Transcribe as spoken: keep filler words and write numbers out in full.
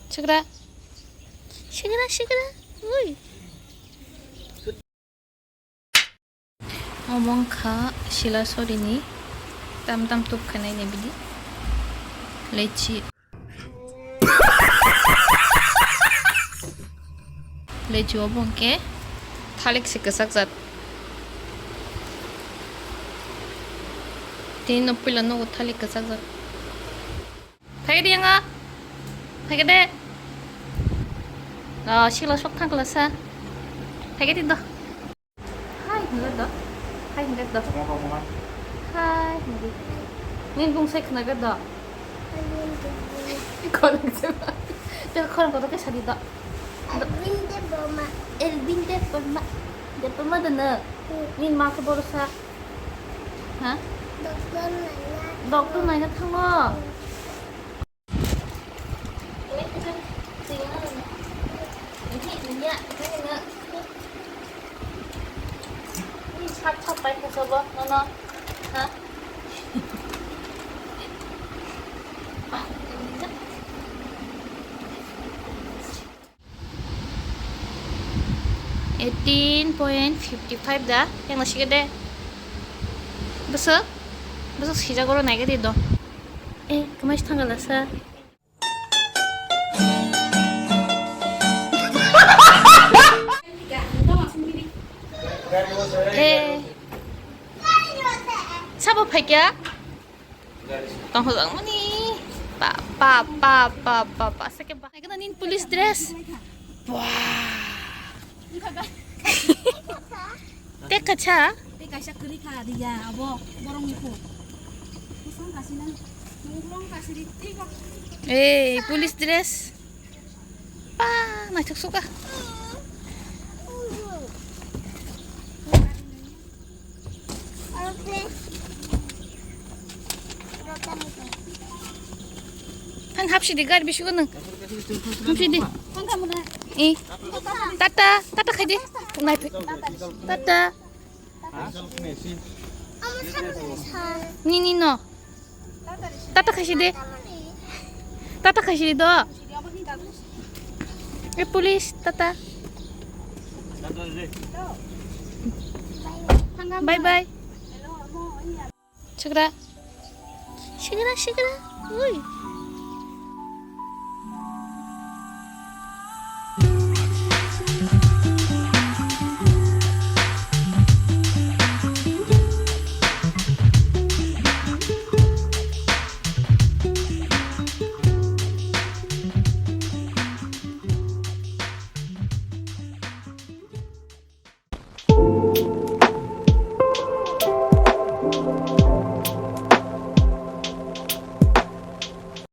Sigra. Sigra, sigra. Ui. Omo wngkha Sila Sorini tam tam tup khainai ni bidi. Lechi. Lechi obo hwnkhe thalik se kwchak jat. Tini no puila nogo thalik kwchak jat. Phaikhe di yango. Phaikhe de. Oh, sikla sok thang kla sa. Phaikhe di do. Hai hwnle do. Hai hwnle do. Hai hwnle. Nini bung sai khna khe do. Khorang se. Tel khorang kotor khe sadi do. Elvin Debbarma. Elvin Debbarma. Debbarma do no. Nini ma khe boro sa. Ha? Doctor naina. Doctor naina thango. Sak sak pai kha sobo nono. Ha? Eighteen point fifty five da, yang nasi gede. Besok, besok sijak oro naik gede do. Eh, kemai thanggal asa. Eh, sabo phaikya? Tong hojak mani. Pa, pa, pa, pa, pa, pa. Sake ba. Naikhe nini police dress. Wah. Tei kaisa. Tei kaisa kwrwi kha riya abo borokni phuk. Kusung kasi nang. Borok kasi ri tei kok. Eh, police dress. Pa, naithok suka. Ang hapsi di gari bisi gunung. Hapsi di. Eh. Tata, tata khai di. Nai. Tata. Nini no. Tata khai si di. Tata khai si di do. Eh, police, tata. Bye bye. Chakra. Chakra, chakra. Ui.